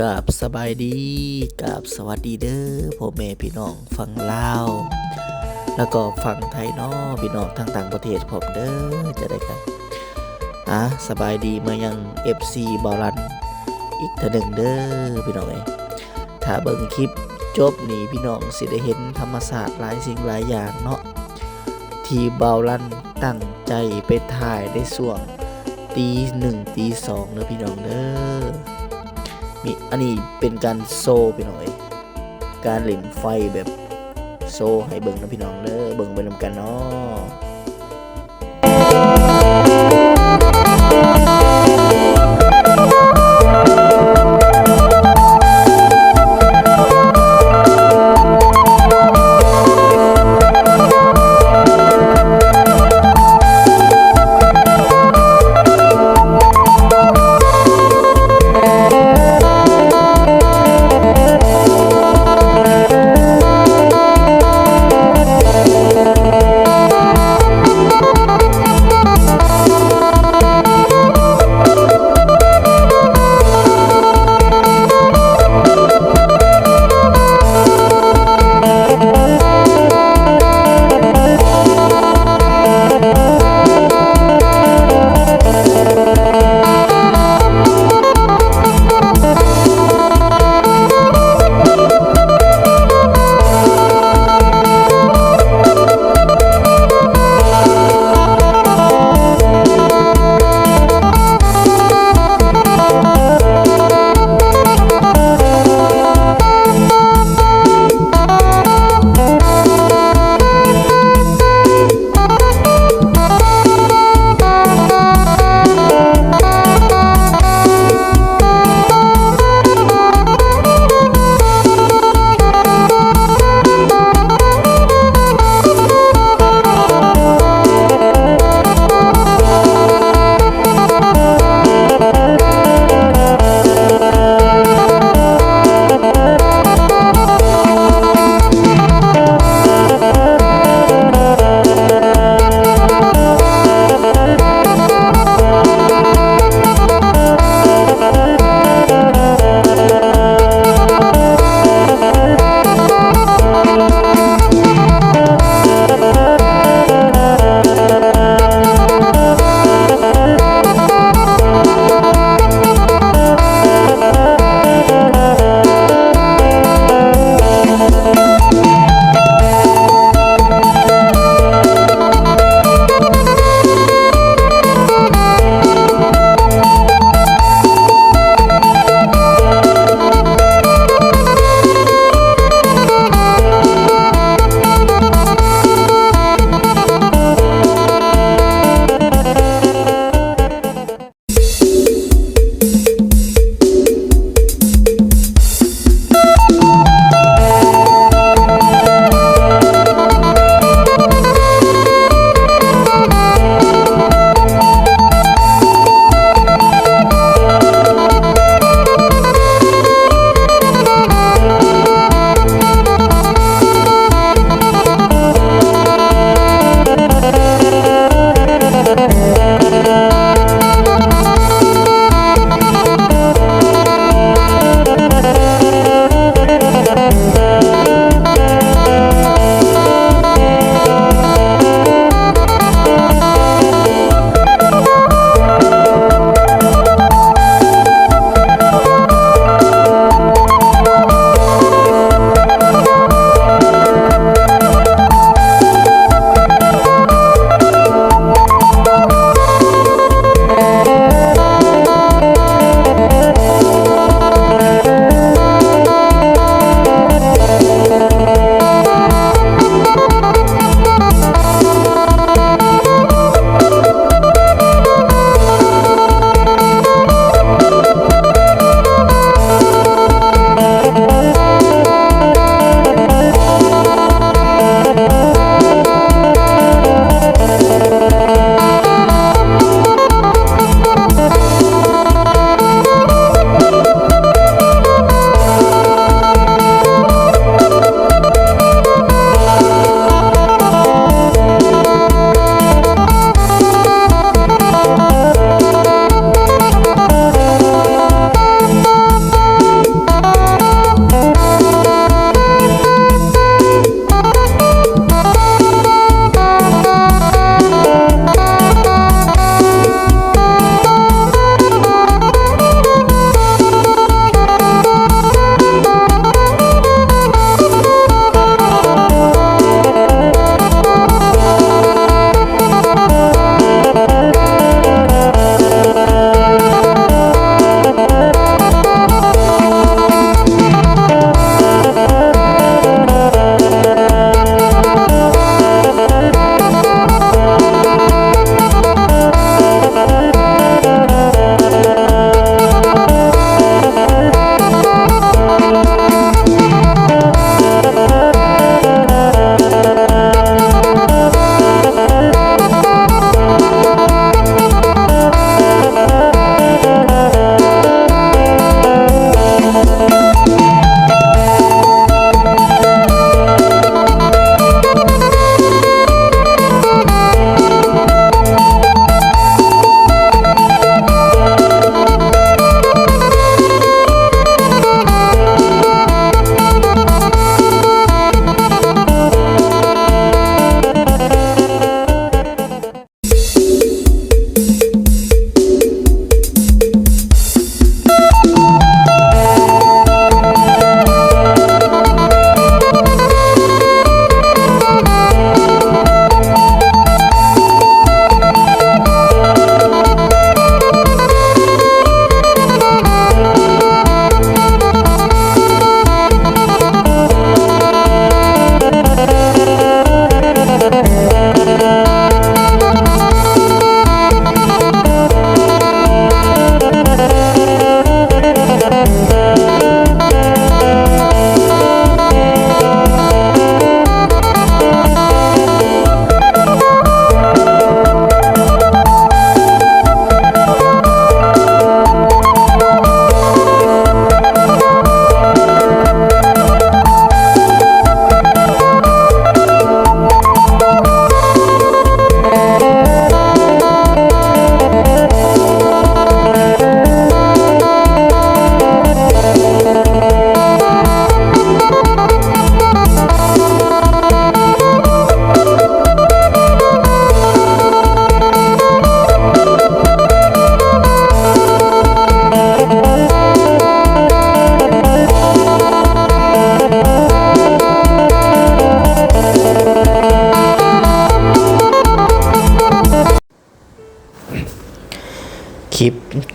ກາບສະບາຍດີ ກາບສະຫວັດດີເດີ ພໍ່ແມ່ພີ່ນ້ອງຝັ່ງລາວ ແລ້ວກໍຝັ່ງໄທເນາະ ພີ່ນ້ອງທາງຕ່າງປະເທດພ້ອມເດີ ຈະໄດ້ກັນ ອາ ສະບາຍດີມາຍັງເອັຟຊີບ່າວລັນອີກເທື່ອໜຶ່ງເດີ ພີ່ນ້ອງເອີຍ. ຖ້າເບິ່ງຄລິບຈົບນີ້ ພີ່ນ້ອງຊິໄດ້ເຫັນທຳມະຊາດຫຼາຍສິ່ງຫຼາຍຢ່າງເນາະ ທີ່ບ່າວລັນຕັ້ງໃຈໄປຖ່າຍໃນຊ່ວງຕີໜຶ່ງ ຕີສອງເດີພີ່ນ້ອງເດີ. ມີ ອັນນີ້ເປັນການໂຊພີ່ນ້ອງເອີຍ ການຫຼິ້ນໄຟແບບໂຊໃຫ້ເບິ່ງເນາະພີ່ນ້ອງເດີ ເບິ່ງໄປນຳກັນເນາະ.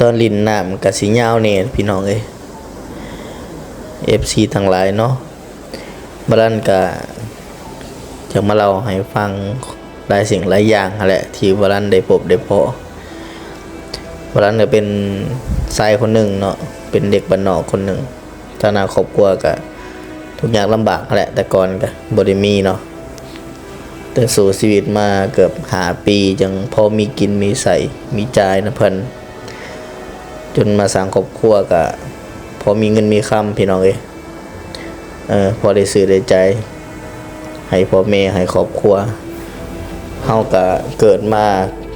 ຕອນຫຼິ້ນນ້ຳກໍຊິຍາວແດ່ພີ່ນ້ອງເອີຍ ເອັຟຊີທັງຫຼາຍເນາະ. ບາລັນກໍຈະມາເລົ່າໃຫ້ຟັງຫຼາຍສິ່ງຫຼາຍຢ່າງຫັ້ນແຫຼະ ທີ່ບາລັນໄດ້ພົບໄດ້ພໍ້. ບາລັນກໍເປັນຊາຍຄົນໜຶ່ງເນາະ ເປັນເດັກບ້ານນອກຄົນໜຶ່ງ. ຖານະຄອບຄົວກະທຸກຍາກລຳບາກຫັ້ນແຫຼະ ແຕ່ກ່ອນກະບໍ່ໄດ້ມີເນາະ ແຕ່ສູ້ຊີວິດມາເກືອບຫ້າປີ ຈັ່ງພໍມີກິນມີໃຊ້ ມີຈ່າຍນຳເພິ່ນ ຈົນມາສ້າງຄອບຄົວກະພໍມີເງິນມີຄຳ ພີ່ນ້ອງເອີຍ. ເອີ ພໍໄດ້ຊື້ໄດ້ຈ່າຍໃຫ້ພໍ່ແມ່ ໃຫ້ຄອບຄົວ. ເຮົາກະເກີດມາ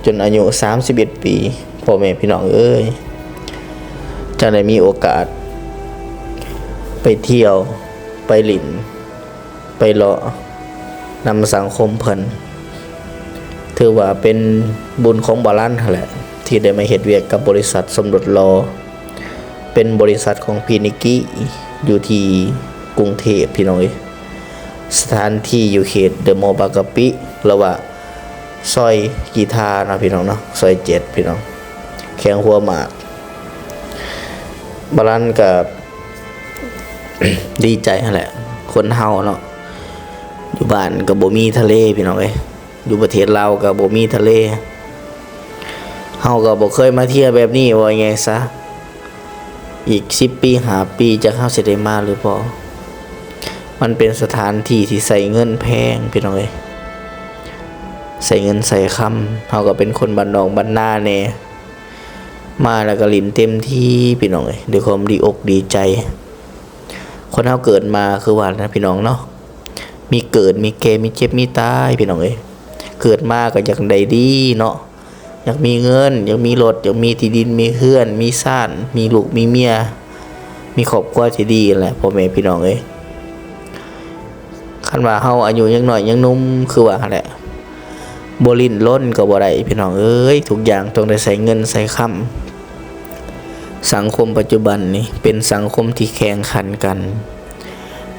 ຈົນອາຍຸສາມສິບເອັດປີ ພໍ່ແມ່ພີ່ນ້ອງເອີຍ ຈັ່ງໄດ້ມີໂອກາດໄປທ່ຽວ ໄປຫຼິ້ນ ໄປເລາະນຳສັງຄົມເພິ່ນ. ຖືວ່າເປັນບຸນຂອງບາລັນຫັ້ນແຫຼະ ທີ່ໄດ້ມາເຮັດວຽກກັບບໍລິສັດສົມລົດຫຼໍ່ ເປັນບໍລິສັດຂອງພີນິກິ ຢູ່ທີ່ກຸງເທບ ພີ່ນ້ອງເອີຍ. ສະຖານທີ່ຢູ່ເຂດເດີມໍບາງກະປິ ຫຼືວ່າ ຊອຍກີທາເນາະພີ່ນ້ອງເນາະ ຊອຍເຈັດພີ່ນ້ອງ ແຂວງຫົວໝາກ. ບາລັນກໍດີໃຈຫັ້ນແຫຼະ ຄົນເຮົາເນາະ ຢູ່ບ້ານກໍບໍ່ມີທະເລພີ່ນ້ອງເອີຍ ຢູ່ປະເທດລາວກໍບໍ່ມີທະເລ ເຮົາກໍບໍ່ເຄີຍມາທ່ຽວແບບນີ້ ເວົ້າງ່າຍໆຊະ. ອີກສິບປີ ຫ້າປີ ຈັກເຮົາຊິໄດ້ມາຫຼືບໍ່? ມັນເປັນສະຖານທີ່ທີ່ໃຊ້ເງິນແພງພີ່ນ້ອງເອີຍ ໃຊ້ເງິນໃຊ້ຄຳ. ເຮົາກໍເປັນຄົນບ້ານນອກບ້ານນາແດ່ ມາແລ້ວກໍຫຼິ້ນເຕັມທີ່ພີ່ນ້ອງເອີຍ ດ້ວຍຄວາມດີອົກດີໃຈ. ຄົນເຮົາເກີດມາຄືວ່ານະພີ່ນ້ອງເນາະ ມີເກີດ ມີແກ່ ມີເຈັບ ມີຕາຍ ພີ່ນ້ອງເອີຍ. ເກີດມາກໍຢາກໄດ້ດີເນາະ ຢາກມີເງິນ ຢາກມີລົດ ຢາກມີທີ່ດິນ ມີເຮືອນ ມີຊານ ມີລູກມີເມຍ ມີຄອບຄົວທີ່ດີຫັ້ນແຫຼະ ພໍ່ແມ່ພີ່ນ້ອງເອີຍ. ຄັນວ່າເຮົາອາຍຸຍັງນ້ອຍຍັງໜຸ່ມ ຄືວ່າຫັ້ນແຫຼະ ບໍ່ຫຼິ້ນລົນກໍບໍ່ໄດ້ພີ່ນ້ອງເອີຍ ທຸກຢ່າງຕ້ອງໄດ້ໃຊ້ເງິນໃຊ້ຄຳ. ສັງຄົມປັດຈຸບັນນີ້ເປັນສັງຄົມທີ່ແຂ່ງຂັນກັນ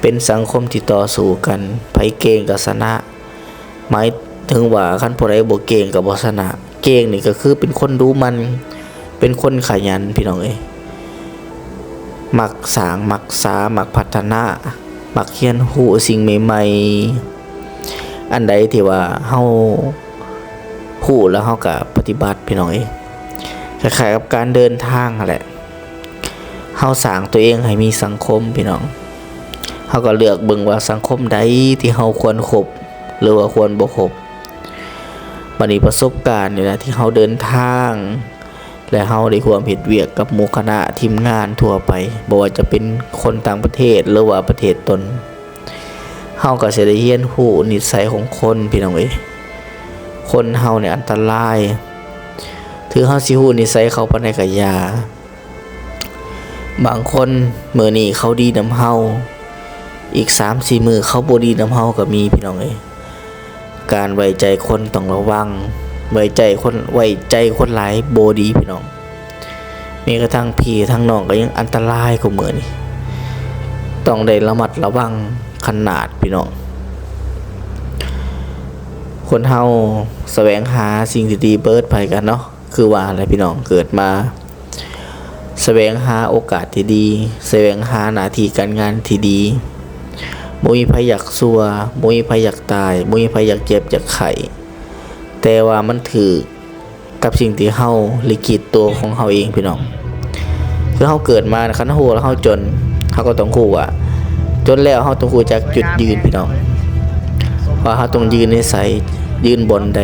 ເປັນສັງຄົມທີ່ຕໍ່ສູ້ກັນ ໃຜເກັ່ງກໍຊະນະ. ໝາຍເຖິງວ່າຄັນຜູ້ໃດບໍ່ເກັ່ງກໍບໍ່ຊະນະ. ເກັ່ງນີ້ກໍຄືເປັນຄົນດຸໝັ່ນ ເປັນຄົນຂະຫຍັນພີ່ນ້ອງເອີຍ ມັກສ້າງ ມັກສາ ມັກພັດທະນາ ມັກຮຽນຮູ້ສິ່ງໃໝ່ໆ. ອັນໃດທີ່ວ່າເຮົາຮູ້ແລ້ວເຮົາກໍປະຕິບັດພີ່ນ້ອງເອີຍ ຄ້າຍໆກັບການເດີນທາງຫັ້ນແຫຼະ. ເຮົາສ້າງຕົວເອງໃຫ້ມີສັງຄົມພີ່ນ້ອງ ເຮົາກໍເລືອກເບິ່ງວ່າສັງຄົມໃດທີ່ເຮົາຄວນຄົບ ຫຼືວ່າຄວນບໍ່ຄົບ. ບັດນີ້ປະສົບການນີ້ນະ ທີ່ເຮົາເດີນທາງ ແລະ ເຮົາໄດ້ຮ່ວມເຮັດວຽກກັບໝູ່ຄະນະທີມງານທົ່ວໄປ ບໍ່ວ່າຈະເປັນຄົນຕ່າງປະເທດ ຫຼືວ່າປະເທດຕົນ ເຮົາກໍຊິໄດ້ຮຽນຮູ້ນິດໄສຂອງຄົນພີ່ນ້ອງເອີຍ. ຄົນເຮົານີ້ອັນຕະລາຍ ເຖິງເຮົາຊິຮູ້ນິດໄສເຂົາປານໃດກໍຢ່າ. ບາງຄົນມື້ນີ້ເຂົາດີນຳເຮົາ ອີກສາມສີ່ມື້ເຂົາບໍ່ດີນຳເຮົາກໍມີພີ່ນ້ອງເອີຍ. ການໄວ້ໃຈຄົນຕ້ອງລະວັງ ໄວ້ໃຈຄົນ ໄວ້ໃຈຄົນຫຼາຍບໍ່ດີພີ່ນ້ອງ. ແມ້ກະທັ່ງພີ່ທັງນ້ອງກໍຍັງອັນຕະລາຍກວ່າມື້ນີ້ ຕ້ອງໄດ້ລະມັດລະວັງຂະໜາດພີ່ນ້ອງ. ຄົນເຮົາສະແຫວງຫາສິ່ງທີ່ດີເບີດໃຜກັນເນາະ ຄືວ່າແຫຼະພີ່ນ້ອງ ເກີດມາ ສະແຫວງຫາໂອກາດທີ່ດີ ສະແຫວງຫາໜ້າທີ່ການງານທີ່ດີ ບໍ່ມີໃຜຢາກຊົ່ວ ບໍ່ມີໃຜຢາກຕາຍ ບໍ່ມີໃຜຢາກເຈັບຢາກໄຂ້ ແຕ່ວ່າມັນຖືກກັບສິ່ງທີ່ເຮົາລິຂິດຕົວຂອງເຮົາເອງພີ່ນ້ອງ. ຄືເຮົາເກີດມາ ຄັນເຮົາຮູ້ວ່າເຮົາຈົນ ເຮົາກໍຕ້ອງຮູ້ວ່າຈົນແລ້ວເຮົາຕ້ອງຮູ້ຈັກຈຸດຢືນພີ່ນ້ອງ ວ່າເຮົາຕ້ອງຢືນໃນໃສ ຢືນບ່ອນໃດ.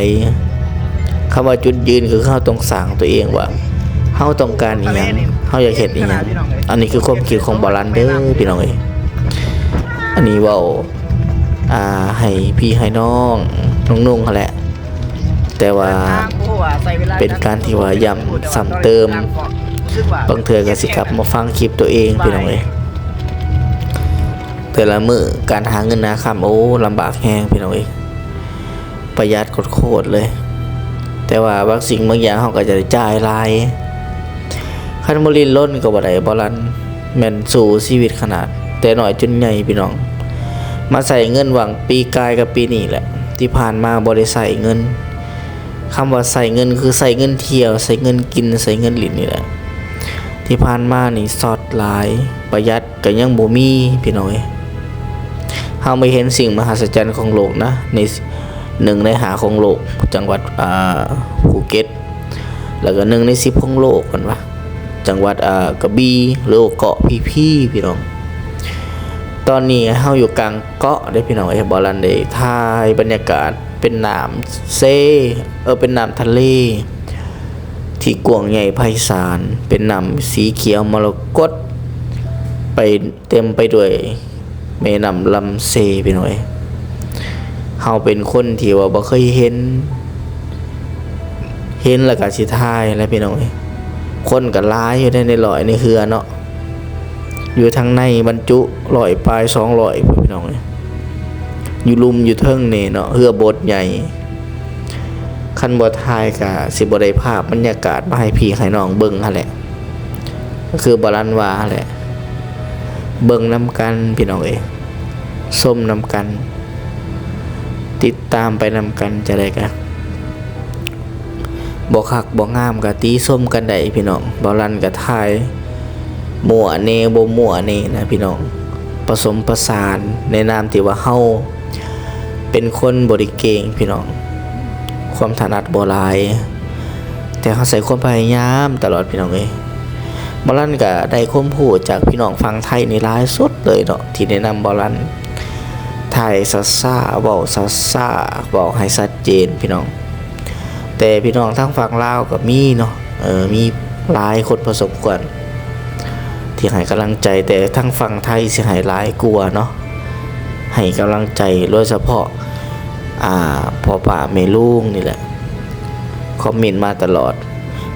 ຄຳວ່າຈຸດຢືນກໍຄືເຮົາຕ້ອງສ້າງຕົວເອງວ່າເຮົາຕ້ອງການອີ່ຫຍັງ ເຮົາຢາກເຮັດອີ່ຫຍັງ. ອັນນີ້ຄືຄວາມຄິດຂອງບ່າວລັນເດີພີ່ນ້ອງເອີຍ. ອັນນີ້ເວົ້າ ອ່າ ໃຫ້ພີ່ໃຫ້ນ້ອງ ນ້ອງໆຫັ້ນແຫຼະ ແຕ່ວ່າເປັນການທີ່ວ່າຢ້ຳຊ້ຳເຕີມ ບາງເທື່ອກໍຊິກັບມາຟັງຄລິບຕົວເອງພີ່ນ້ອງເອີຍ. ແຕ່ລະມື້ການຫາເງິນຫາຄຳ ໂອ້ ລຳບາກແຮງພີ່ນ້ອງເອີຍ ປະຢັດໂຄດໆເລີຍ. ແຕ່ວ່າບາງສິ່ງບາງຢ່າງເຮົາກໍຈະໄດ້ຈ່າຍຫຼາຍ. ຄັນບໍ່ຫຼິ້ນລົນກໍບໍ່ໄດ້ ບໍ່ລັນ ແມ່ນສູ້ຊີວິດຂະໜາດ ແຕ່ນ້ອຍຈົນໃຫຍ່ພີ່ນ້ອງ. ມາໃຊ້ເງິນຫວ່າງປີກາຍກັບປີນີ້ແຫຼະ ທີ່ຜ່ານມາບໍ່ໄດ້ໃຊ້ເງິນ. ຄຳວ່າໃຊ້ເງິນ ຄືໃຊ້ເງິນທ່ຽວ ໃຊ້ເງິນກິນ ໃຊ້ເງິນຫຼິ້ນນີ້ແຫຼະ. ທີ່ຜ່ານມານີ້ຊອດຫຼາຍ, ປະຢັດກໍຍັງບໍ່ມີພີ່ນ້ອງເອີຍ. ເຮົາໄປເຫັນສິ່ງມະຫັດສະຈັນຂອງໂລກນະ, ໃນໜຶ່ງໃນຫ້າຂອງໂລກ, ຈັງຫວັດ ອ່າ ພູເກັດ, ແລ້ວກໍໜຶ່ງໃນສິບຂອງໂລກ ເພິ່ນວ່າ ຈັງຫວັດ ອ່າ ກະບີ ຫຼືວ່າເກາະພີພີ ພີ່ນ້ອງ. ຕອນນີ້ເຮົາຢູ່ກາງເກາະເດ້ພີ່ນ້ອງເອີຍ. ບ່າວລັນໄດ້ຖ່າຍບັນຍາກາດ ເປັນນ້ຳເຊ ເອີ ເປັນນ້ຳທະເລທີ່ກວ້າງໃຫຍ່ໄພສານ, ເປັນນ້ຳສີຂຽວມໍລະກົດ ໄປ ເຕັມໄປດ້ວຍແມ່ນ້ຳລຳເຊ ພີ່ນ້ອງເອີຍ. ເຮົາເປັນຄົນທີ່ວ່າບໍ່ເຄີຍເຫັນ, ເຫັນແລ້ວກໍຊິຖ່າຍແຫຼະພີ່ນ້ອງເອີຍ. ຄົນກໍຫຼາຍຢູ່ໃນ ໃນລອຍໃນເຮືອເນາະ, ຢູ່ທາງໃນບັນຈຸຮ້ອຍປາຍ ສອງຮ້ອຍ ພຸ້ນພີ່ນ້ອງເອີຍ, ຢູ່ລຸ່ມຢູ່ເທິງນີ້ເນາະ, ເຮືອໂບດໃຫຍ່. ຄັນບໍ່ຖ່າຍກໍຊິບໍ່ໄດ້ພາບບັນຍາກາດມາໃຫ້ພີ່ໃຫ້ນ້ອງເບິ່ງຫັ້ນແຫຼະ. ກໍຄືບ່າວລັນວ່າແຫຼະ, ເບິ່ງນຳກັນພີ່ນ້ອງເອີຍ, ຊົມນຳກັນ, ຕິດຕາມໄປນຳກັນ. ຈັ່ງໃດກໍບໍ່ຄັກບໍ່ງາມກໍຕິຊົມກັນໄດ້ພີ່ນ້ອງ. ບ່າວລັນກໍຖ່າຍມົ້ວແດ່ບໍ່ມົ້ວແດ່ນະພີ່ນ້ອງ, ປະສົມປະສານໃນນາມທີ່ວ່າເຮົາ ເປັນຄົນບໍ່ໄດ້ເກັ່ງພີ່ນ້ອງ, ຄວາມຖະໜັດບໍ່ຫຼາຍ, ແຕ່ເຮົາໃຊ້ຄວາມພະຍາຍາມຕະຫຼອດພີ່ນ້ອງເອີຍ. ບ່າວລັນກໍໄດ້ຄວາມຮູ້ຈາກພີ່ນ້ອງຝັ່ງໄທນີ້ຫຼາຍສຸດເລີຍເນາະ, ທີ່ແນະນຳບ່າວລັນ ຖ່າຍຊ້າໆ ເວົ້າຊ້າໆ ເວົ້າໃຫ້ຊັດເຈນພີ່ນ້ອງ. ແຕ່ພີ່ນ້ອງທາງຝັ່ງລາວກໍມີເນາະ, ເອີ ມີຫຼາຍຄົນພໍສົມຄວນ ທີ່ໃຫ້ກຳລັງໃຈ, ແຕ່ທາງຝັ່ງໄທຊິໃຫ້ຫຼາຍກວ່າເນາະ, ໃຫ້ກຳລັງໃຈໂດຍສະເພາະ ອ່າ ພໍ່ປ້າແມ່ລຸງນີ້ແຫຼະ, ຄອມເມັນມາຕະຫຼອດ.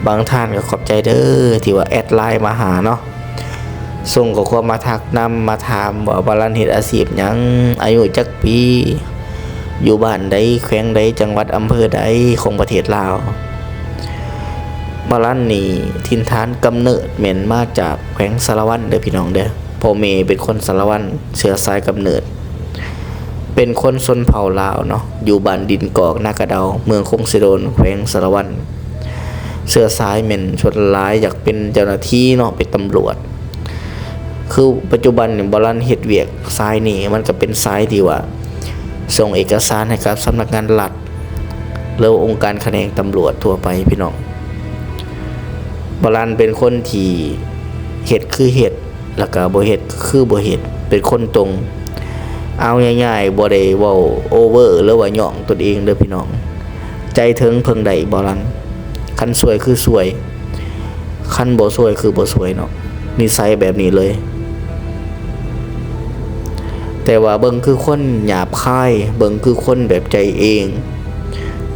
ບາງທ່ານກໍຂອບໃຈເດີ ທີ່ວ່າແອັດໄລນ໌ມາຫາເນາະ, ສົ່ງຂໍ້ຄວາມມາທັກນຳ, ມາຖາມວ່າບ່າວລັນເຮັດອາຊີບຫຍັງ, ອາຍຸຈັກປີ, ຢູ່ບ້ານໃດ, ແຂວງໃດ, ຈັງຫວັດ, ອຳເພີໃດຂອງປະເທດລາວ. ບ່າວລັນນີ້ຖິ່ນຖານກຳເນີດແມ່ນມາຈາກແຂວງສາລະວັນເດີພີ່ນ້ອງເດີ, ພໍ່ແມ່ເປັນຄົນສາລະວັນ ເຊື້ອສາຍກຳເນີດ ເປັນຄົນຊົນເຜົ່າລາວເນາະ, ຢູ່ບ້ານດິນກອກ ນາກະເດົາ ເມືອງຄົງເຊໂດນ ແຂວງສາລະວັນ. ເຊື້ອສາຍແມ່ນສ່ວນຫຼາຍຢາກເປັນເຈົ້າໜ້າທີ່ເນາະ, ເປັນຕຳຫຼວດ. ຄືປັດຈຸບັນນີ້ ບ່າວລັນເຮັດວຽກສາຍນີ້ ມັນກໍເປັນສາຍທີ່ວ່າສົ່ງເອກະສານໃຫ້ກັບສຳນັກງານລັດ ຫຼືວ່າອົງການຂະແໜງຕຳຫຼວດທົ່ວໄປພີ່ນ້ອງ. ບ່າວລັນເປັນຄົນທີ່ເຮັດຄືເຮັດ ແລ້ວກໍບໍ່ເຮັດກໍຄືບໍ່ເຮັດ, ເປັນຄົນຕົງ. ເອົາງ່າຍໆ ບໍ່ໄດ້ເວົ້າໂອເວີ ຫຼືວ່າຍ້ອງຕົນເອງເດີພີ່ນ້ອງ. ໃຈເຖິງເພິ່ງໄດ້ບ່າວລັນ, ຄັນຊ່ວຍຄືຊ່ວຍ, ຄັນບໍ່ຊ່ວຍຄືບໍ່ຊ່ວຍເນາະ, ນິໄສແບບນີ້ເລີຍ. ແຕ່ວ່າເບິ່ງຄືຄົນຫຍາບຄາຍ, ເບິ່ງຄືຄົນແບບໃຈເອງ,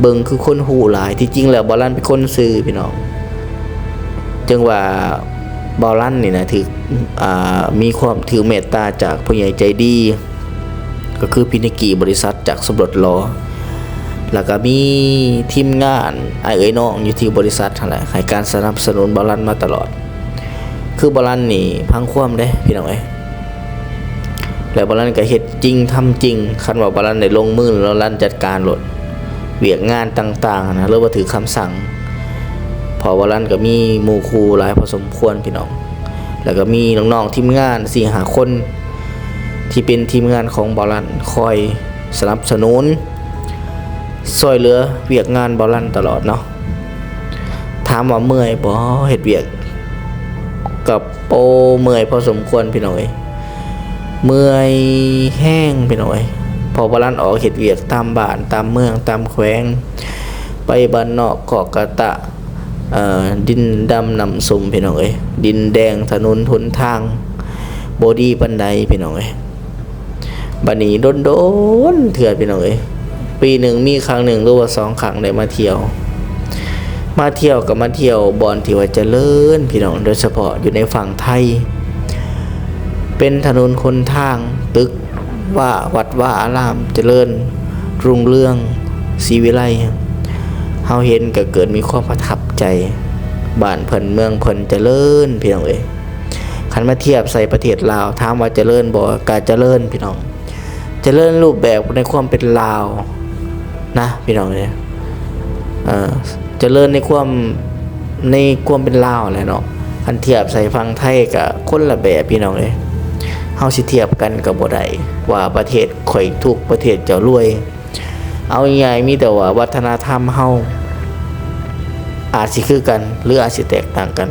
ເບິ່ງຄືຄົນຮູ້ຫຼາຍ. ທີ່ຈິງແລ້ວບ່າວລັນເປັນຄົນຊື່ພີ່ນ້ອງ, ຈຶ່ງວ່າບ່າວລັນນີ້ນະຖືກ ອ່າ ມີຄວາມຖືກເມດຕາຈາກຜູ້ໃຫຍ່ໃຈດີ, ກໍຄືພິນິກີ ບໍລິສັດຈາກສົມລົດຫຼໍ່, ແລ້ວກໍມີທີມງານອ້າຍເອື້ອຍນ້ອງຢູ່ທີ່ບໍລິສັດຫັ້ນແຫຼະ ໃຫ້ການສະໜັບສະໜູນບ່າວລັນມາຕະຫຼອດ. ຄືບ່າວລັນນີ້ພັງຄວາມເດ້ພີ່ນ້ອງເອີຍ, ແລ້ວບ່າວລັນກໍເຮັດຈິງທຳຈິງ. ຄັນວ່າບ່າວລັນໄດ້ລົງມື ບ່າວລັນຈັດການໂລດ, ວຽກງານຕ່າງໆນະ ຫຼືວ່າຖືກຄຳສັ່ງ, ເພາະບ່າວລັນກໍມີໝູ່ຄູ່ຫຼາຍພໍສົມຄວນພີ່ນ້ອງ. ແລ້ວກໍມີນ້ອງໆທີມງານສີ່ຫ້າຄົນ ທີ່ເປັນທີມງານຂອງບ່າວລັນ ຄອຍສະໜັບສະໜູນ ຊ່ວຍເຫຼືອວຽກງານບ່າວລັນຕະຫຼອດເນາະ. ຖາມວ່າເມື່ອຍບໍ່ເຮັດວຽກ? ກໍ ໂອ້ ເມື່ອຍພໍສົມຄວນພີ່ນ້ອງເອີຍ, ເມື່ອຍແຮງພີ່ນ້ອງເອີຍ. ເພາະວ່າລັນອອກເຮັດວຽກຕາມບ້ານ ຕາມເມືອງ ຕາມແຂວງ, ໄປບ້ານນອກເກາະກະຕະ, ເອີ ດິນດຳນ້ຳຊຸ່ມພີ່ນ້ອງເອີຍ, ດິນແດງ, ຖະໜົນຫົນທາງບໍ່ດີປານໃດພີ່ນ້ອງເອີຍ. ບັດນີ້ດົນໆເທື່ອພີ່ນ້ອງເອີຍ, ປີໜຶ່ງມີຄັ້ງໜຶ່ງ ຫຼືວ່າສອງຄັ້ງໄດ້ມາທ່ຽວ. ມາທ່ຽວກໍມາທ່ຽວບ່ອນທີ່ວ່າຈະເລີນພີ່ນ້ອງ, ໂດຍສະເພາະຢູ່ໃນຝັ່ງໄທ ເປັນຖະໜົນຫົນທາງ, ຕຶກວາ, ວັດວາອາລາມຈະເລີນຮຸ່ງເຮືອງສີວິໄລ. ເຮົາເຫັນກໍເກີດມີຄວາມປະທັບໃຈ, ບ້ານເພິ່ນເມືອງເພິ່ນຈະເລີນພີ່ນ້ອງເອີຍ. ຄັນມາທຽບໃສ່ປະເທດລາວ, ຖາມວ່າຈະເລີນບໍ່? ກໍຈະເລີນພີ່ນ້ອງ, ຈະເລີນຮູບແບບໃນຄວາມເປັນລາວນະພີ່ນ້ອງເອີຍ. ເອີ ຈະເລີນໃນຄວາມ, ໃນຄວາມເປັນລາວແຫຼະເນາະ. ຄັນທຽບໃສ່ຝັ່ງໄທກໍຄົນລະແບບພີ່ນ້ອງເອີຍ. ເຮົາຊິທຽບກັນກໍບໍ່ໄດ້ວ່າປະເທດຂ້ອຍທຸກ ປະເທດເຈົ້າລວຍ. ເອົາງ່າຍໆ ມີແຕ່ວ່າວັດທະນະທຳເຮົາອາດຊິຄືກັນ ຫຼື ອາດຊິແຕກຕ່າງກັນ,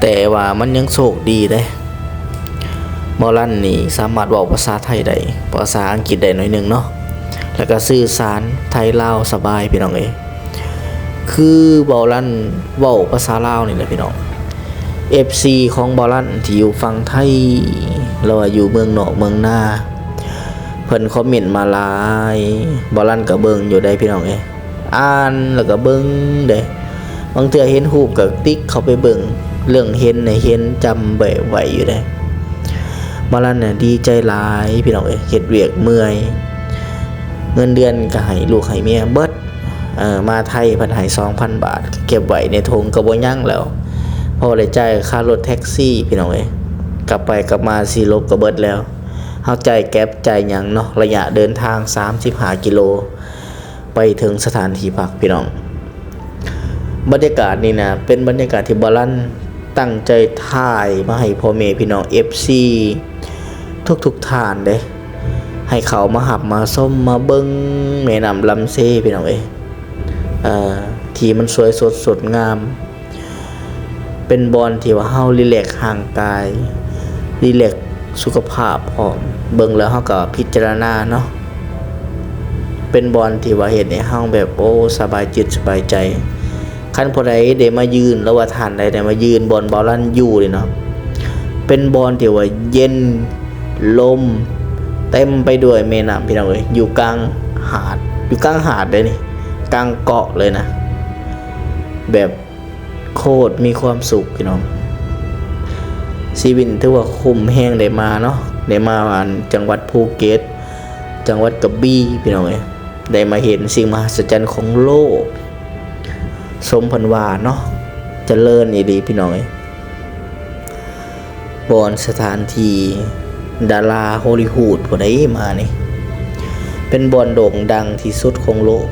ແຕ່ວ່າມັນຍັງໂຊກດີເດ້ ບ່າວລັນນີ້ສາມາດເວົ້າພາສາໄທໄດ້ ພາສາອັງກິດໄດ້ໜ້ອຍໜຶ່ງເນາະ ແລ້ວກໍສື່ສານໄທລາວສະບາຍພີ່ນ້ອງເອີຍ. ຄືບ່າວລັນເວົ້າພາສາລາວນີ້ແຫຼະພີ່ນ້ອງ, ເອັຟຊີຂອງບ່າວລັນທີ່ຢູ່ຝັ່ງໄທ ຫຼືວ່າຢູ່ເມືອງນອກເມືອງນາ ເພິ່ນຄອມເມັນມາຫຼາຍ, ບ່າວລັນກໍເບິ່ງຢູ່ໄດ໋ພີ່ນ້ອງເອີຍ. ອ່ານແລ້ວກໍເບິ່ງເດ້, ບາງເທື່ອເຫັນຮູບກໍຕິກເຂົ້າໄປເບິ່ງ, ເລື່ອງເຫັນໃຫ້ເຫັນຈຳໄວ້ ໄວ້ຢູ່ເດ້. ບ່າວລັນນະດີໃຈຫຼາຍພີ່ນ້ອງເອີຍ, ເຮັດວຽກເມື່ອຍ ເງິນເດືອນກໍໃຫ້ລູກໃຫ້ເມຍເບິດ, ເອີ ມາໄທເພິ່ນໃຫ້ສອງພັນບາດ ເກັບໄວ້ໃນຖົງກໍບໍ່ຍັງແລ້ວ, ພໍໄດ້ຈ່າຍຄ່າລົດແທັກຊີພີ່ນ້ອງເອີຍ, ກັບໄປກັບມາສີ່ລົບກໍເບິດແລ້ວ. ເຮົາຈ່າຍແກັບຈ່າຍຫຍັງເນາະ, ໄລຍະເດີນທາງສາມສິບຫ້າກິໂລ ໄປເຖິງສະຖານທີ່ພັກພີ່ນ້ອງ. ບັນຍາກາດນີ້ນະ ເປັນບັນຍາກາດທີ່ບ່າວລັນຕັ້ງໃຈຖ່າຍມາໃຫ້ພໍ່ແມ່ພີ່ນ້ອງເອັຟຊີທຸກໆທ່ານເດ້, ໃຫ້ເຂົ້າມາຮັບມາຊົມມາເບິ່ງແມ່ນ້ຳລຳເຊພີ່ນ້ອງເອີຍ, ເອີ ທີ່ມັນສວຍສົດສົດງາມ. ເປັນບ່ອນທີ່ວ່າເຮົາຣີແລັກຮ່າງກາຍ, ຣີແລັກສຸຂະພາບພ້ອມ, ເບິ່ງແລ້ວເຮົາກໍພິຈາລະນາເນາະ, ເປັນບ່ອນທີ່ວ່າເຮັດໃຫ້ເຮົາແບບ ໂອ້ ສະບາຍຈິດສະບາຍໃຈ. ຄັນຜູ້ໃດໄດ້ມາຢືນ ຫຼືວ່າທ່ານໃດໄດ້ມາຢືນບ່ອນບ່າວລັນຢູ່ນີ້ເນາະ, ເປັນບ່ອນທີ່ວ່າເຢັນ ລົມເຕັມໄປດ້ວຍແມ່ນ້ຳ ພີ່ນ້ອງເອີຍ, ຢູ່ກາງຫາດ, ຢູ່ກາງຫາດເດ້ນີ້, ກາງເກາະເລີຍນະ, ແບບ ໂຄດມີຄວາມສຸກພີ່ນ້ອງ. ຊີວິດຖືວ່າຄຸ້ມແຮງໄດ້ມາເນາະ, ໄດ້ມາອັນຈັງຫວັດພູເກັດ, ຈັງຫວັດກະບີພີ່ນ້ອງເອີຍ, ໄດ້ມາເຫັນສິ່ງມະຫັດສະຈັນຂອງໂລກ. ສົມເພິ່ນວ່າເນາະ, ຈະເລີນອີ່ຫຼີພີ່ນ້ອງເອີຍ. ບ່ອນສະຖານທີ່ດາລາຮໍລີວຸດຜູ້ໃດມານີ້ ເປັນບ່ອນໂດ່ງດັງທີ່ສຸດຂອງໂລກ.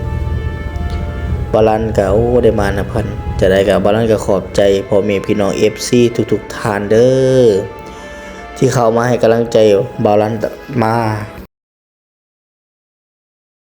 ບ່າວລັນກະ ໂອ້ ໄດ້ມານຳເພິ່ນ, ຈັ່ງໃດກະບ່າວລັນກະຂອບໃຈພໍ່ແມ່ພີ່ນ້ອງເອັຟຊີທຸກໆທ່ານເດີ ທີ່ເຂົ້າມາໃຫ້ກຳລັງໃຈບ່າວລັນມາ.